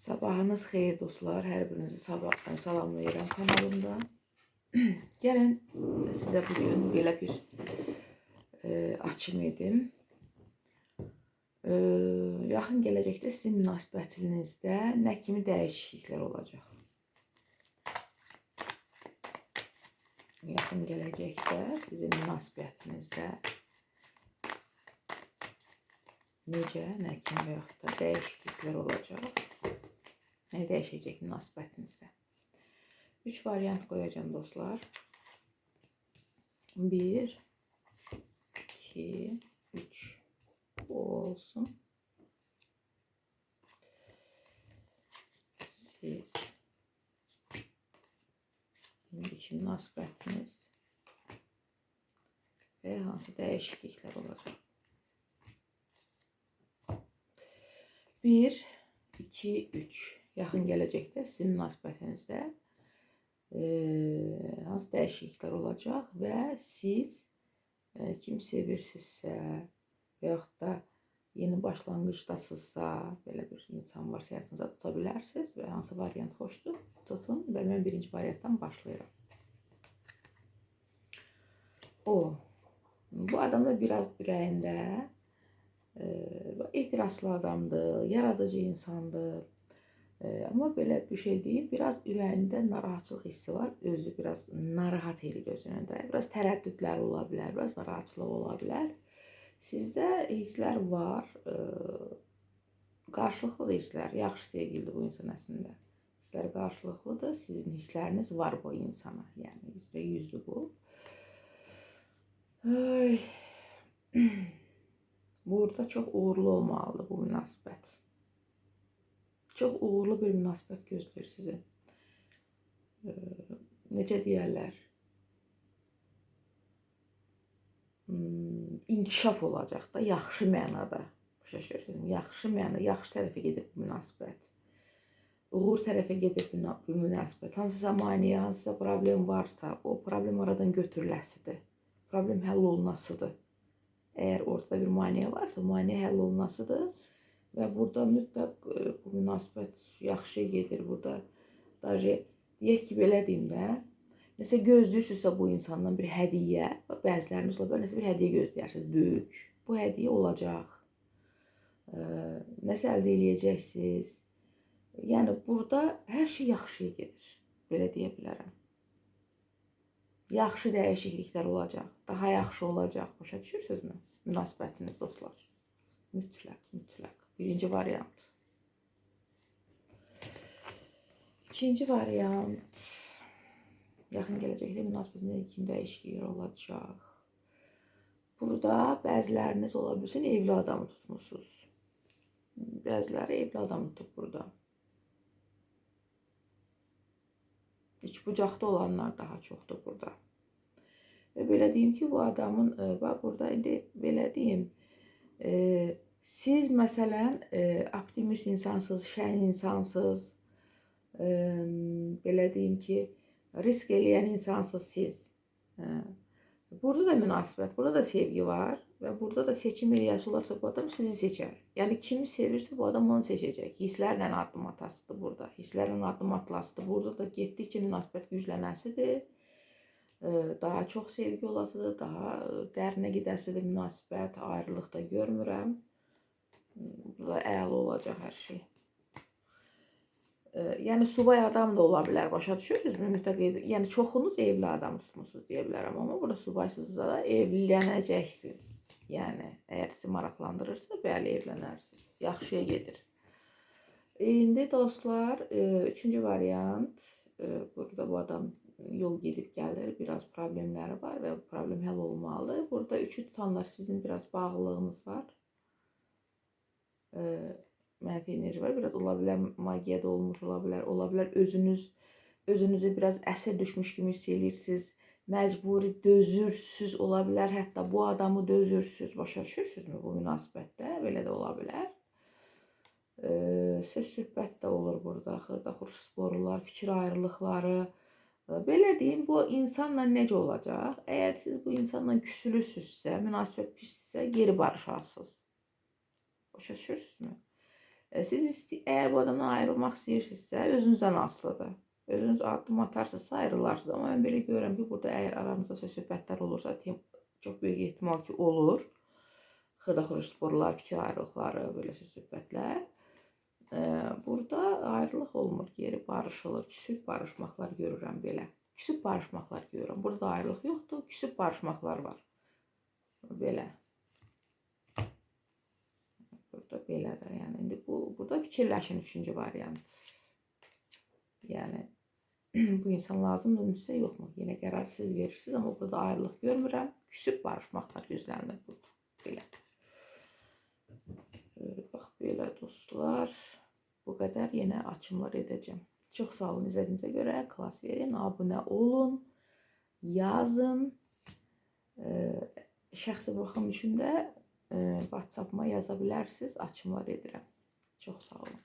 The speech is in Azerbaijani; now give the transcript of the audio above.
Sabahınız xeyir dostlar. Hər birinizi sabah salamlayıram kanalımda. Gəlin sizə bugün belə bir açım edim. Yaxın gələcəkdə sizin münasibətinizdə nə kimi dəyişikliklər olacaq? Yaxın gələcəkdə sizin münasibətinizdə necə, nə kimi və yaxud da dəyişikliklər olacaq? Nə dəyişəcək münasibətinizdə? 3 variant qoyacağım dostlar. 1, 2, 3. Bu olsun. Siz indiki münasibətiniz və hansı dəyişikliklər olacaq? 1, 2, 3. Yaxın gələcəkdə sizin münasibətinizdə hansı dəyişikliklər olacaq və siz kim sevirsinizsə və yaxud da yeni başlanğıcdasınızsa, belə bir insan varsa həyatınıza tuta bilərsiniz və hansı variant xoşdur, tutun və mən birinci variantdan başlayıram. Bu adam da biraz ürəyində ehtiraslı adamdır, yaradıcı insandır. Amma belə bir şey deyim, biraz ürəyində narahatçılıq hissi var. Özü biraz narahat eləyir özünü də. Biraz tərəddüdlər ola bilər, biraz narahatçılıq ola bilər. Sizdə hisslər var, qarşılıqlı hisslər, yaxşı sevgilidir bu insan əslində. Hisslər qarşılıqlıdır, sizin hissləriniz var bu insana, yəni %100-dür bu. Ay. Burada çox uğurlu olmalıdır bu münasibət. Çox uğurlu bir münasibət gözləyir sizi. Necə deyərlər? İnkişaf olacaq da, yaxşı mənada. Başa düşürsünüz? Yaxşı mənada, yaxşı tərəfə gedir bu münasibət. Uğur tərəfə gedir bu münasibət. Hansısa maneə, hansısa problem varsa, o problem aradan götürüləsidir. Problem həll olunasıdır. Əgər ortada bir maneə varsa, maneə həll olunasıdır. Və burada mütləq bu münasibət yaxşı gedir. Burada daje, deyək ki, belə deyim də, nəsə gözləyirsinizsə bu insandan bir hədiyyə, bəziləriniz ola bilər, nəsə bir hədiyyə gözləyərsiniz, böyük. Bu hədiyyə olacaq. Nəsə əldə eləyəcəksiniz. Yəni, burada hər şey yaxşıya gedir. Belə deyə bilərəm. Yaxşı dəyişikliklər olacaq. Daha yaxşı olacaq. Başa düşürsünüzmü? Münasibətiniz, dostlar. Mütləq, mütləq. Birinci variant. İkinci variant. Yaxın gələcəkdə münasibətində kimi dəyişikliklər olacaq. Burada bəziləriniz ola bilsin evli adamı tutmusunuz. Bəziləri evli adamı tutub burada. İç bucaqda olanlar daha çoxdur burada. Və belə deyim ki, bu adamın, burada indi belə deyim, siz məsələn optimist insansınız, şən insansınız, belə deyim ki, risk eləyən insansınız siz. Burada da münasibət, burada da sevgi var və burada da seçim eləyəsi olarsa bu adam sizi seçər. Yəni kimi sevirsə bu adam onu seçəcək. Hisslərlə addım atasıdır burada. Hisslərlə addım atlasıdır. Burada da getdikcə münasibət güclənəsidir. Daha çox sevgi olasıdır, daha dərinə gedəsidir münasibət, ayrılıq da görmürəm. Burada əla olacaq hər şey. Yəni subay adam da ola bilər, başa düşürsünüzmü? Mütləq, yəni çoxunuz evli adam tutmusunuz deyə bilərəm, amma burada subaysızsa da evlənəcəksiniz. Yəni əgər sizi maraqlandırırsa, bəli, evlənərsiniz. Yaxşıya gedir. İndi dostlar, üçüncü variant. Burada bu adam yol gedib gəlir, biraz problemləri var və bu problem həll olmalıdır. Burada üçü tutanlar sizin biraz bağlılığınız var. Mənfi enerji var. Biraz ola bilər magiya da olmuş, ola bilər. Ola bilər özünüzü biraz əsir düşmüş kimi hiss eləyirsiniz. Məcburi dözürsünüz, ola bilər. Hətta bu adamı dözürsünüz. Başa düşürsünüzmü bu münasibətdə? Belə də ola bilər. Söz söhbət də olur burada. Xırda-xurş sporlar, fikir ayrılıqları. Belə deyim, bu insanla necə olacaq? Əgər siz bu insanla küsülüsünüzsə, münasibət pisdirsə, geri barışarsınız. Başa düşürsünüzmü? Siz əgər bu adamdan ayrılmaq istəyirsinizsə, özünüzdən asılıdır. Özünüz addım atarsınızsa ayrılarsınız. Amma mən belə görürəm ki, burada əgər aranızda söz-söhbətlər olursa, çox böyük ehtimal ki, olur. Xırda-xırda sporlar, fikir ayrılıqları, belə söz-söhbətlər. Burada ayrılıq olmur, geri barışılır. Küsüb barışmaqlar görürəm belə. Küsüb barışmaqlar görürəm. Burada ayrılıq yoxdur, küsüb barışmaqlar var. Belə. Burada belədir. Yəni indi bu burada fikirləşin üçüncü variant. Yəni bu insan lazımdır sizə yoxmu? Yenə qərar siz verirsiniz, amma burada ayrılıq görmürəm. Küsüb barışmaqlar gözlənilir burada. Belə. Bax belə dostlar. Bu qədər yenə açımlar edəcəm. Çox sağ olun izlədiyinizə görə. Klass verin, abunə olun, yazın. Şəxsi baxım üçün də WhatsApp-ıma yaza bilərsiniz. Açımlar edirəm. Çox sağ olun.